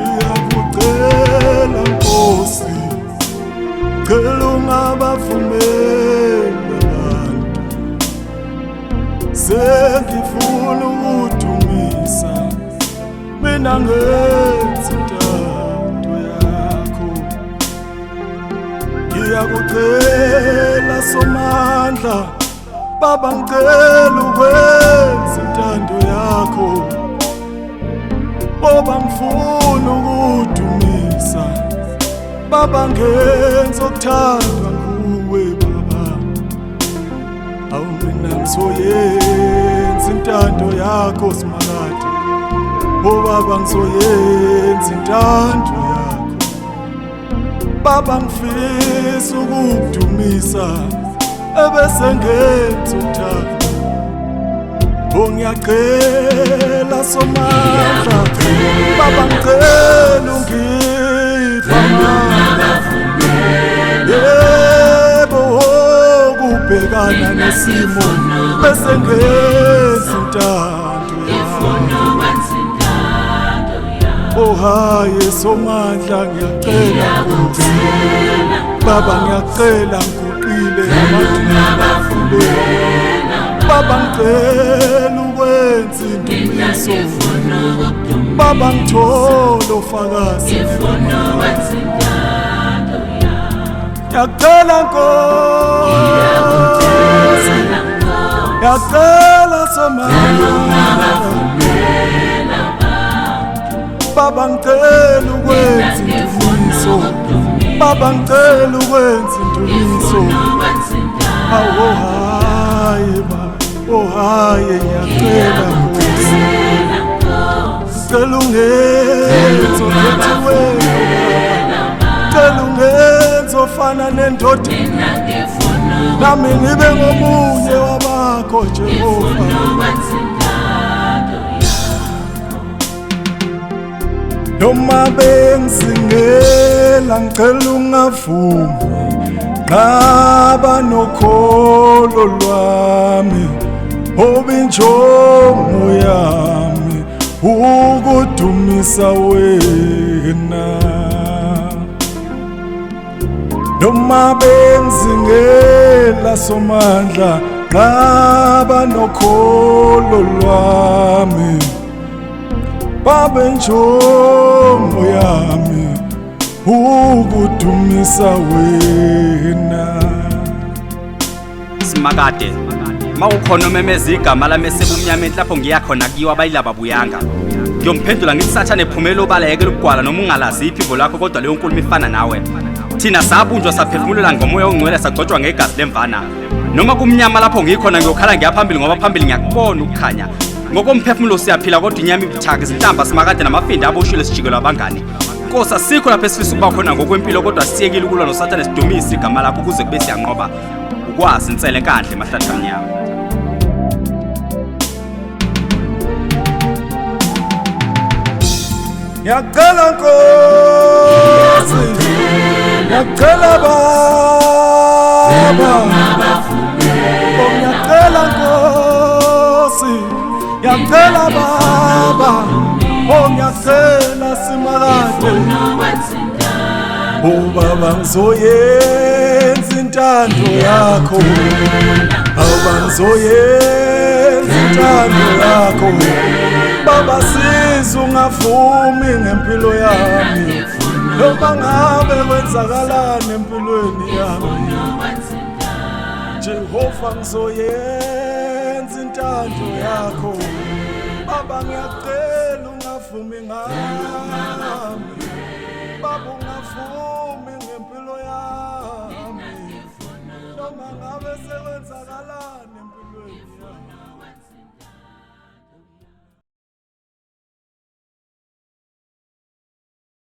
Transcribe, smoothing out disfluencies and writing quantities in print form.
Ngiyakucela Nkosi, cela ungabavumeli abantu. Sengifuna ukudumisa mina ngenza intando yakho. Ngiyakucela Somandla, Baba ngicela ukwenza intando yakho. Ngoba ngifuna ukudumisa, Baba ngenza okuthandwa nguwe Baba. Awu mina ngizoyenza intando yakho Simakade. Oh Baba ngizoyenza intando yakho. Baba ngifisa ukukudumisa ebese ngenza uthando. Oh ngiyacela Somandla, Baba ngicela ungiphe amandla. Yebo ukubhekana nesimo bese ngenza intando yakho. Oh hayi Somandla ngiyacela Nkosi, Baba ngiyacela ngiguqile amadolo. Baba ngicela ukwenza indumiso, Baba ngithola ufakazi. Ngiyacela Nkosi, ngiyacela Somandla, Baba ngicela ukwenza indumiso, Baba ngicela ukwenza indumiso. Awu hayi Baba, oh hayi ngiyacela Nkosi, cela ungenze okhethiweyo Baba, cela ungenze ofana nendoda, nami ngibe ngomunye wabakho Jehova. Noma bengizingela ngicela ungavumi, nqaba nokholo lwami, obinjongo yami ukudumisa wena. Noma bengizingela Somandla, nqaba nokholo lwami, Baba injongo yami ukudumisa wena. Simakade, mawukhona omemeza igama lami esebumnyameni lapho ngiya khona kuyiwa abayilaba buyanga. Ngiyomphendula ngithi Sathane phumela obala yekela ukugwala noma ungalazi iphimbo lakho kodwa leyo nkulumo ifana nawe. Thina sabunjwa saphefumulela ngomoya ongcwele sagcotshwa ngegazi lemvana. Noma kumnyama lapho ngikhona ngiyokhala ngiya phambili ngoba phambili ngiyakubona ukukhanya. Ngokomphefumulo siyaphila kodwa inyama ibuthaka, izinhlamba Simakade namafinda aboshile sijikelwa abangani. Nkosi asikho lapho esifisa ukuba khona ngokwempilo kodwa siyekile ukulwa noSathane sidumise igama lakho ukuze kube siyanqoba. Ukwazi insele enkandla emahlathi amnyama. Ngiyacela Nkosi, ngiyacela Baba, ngiyacela Nkosi, ngiyacela Baba, oh ngiyacela Simakade. Oh Baba ngizoyenza intando yakho, Baba ngizoyenza intando yakho. Baba siza ungavumi ngempilo yami, noma ngabe kwenzakalani empilweni yami. Jehova ngizoyenza intando yakho, Baba ngiyacela ungavumi ngami, Baba ungavumi ngempilo yami, noma ngabe sekwenzakalani empilweni yami.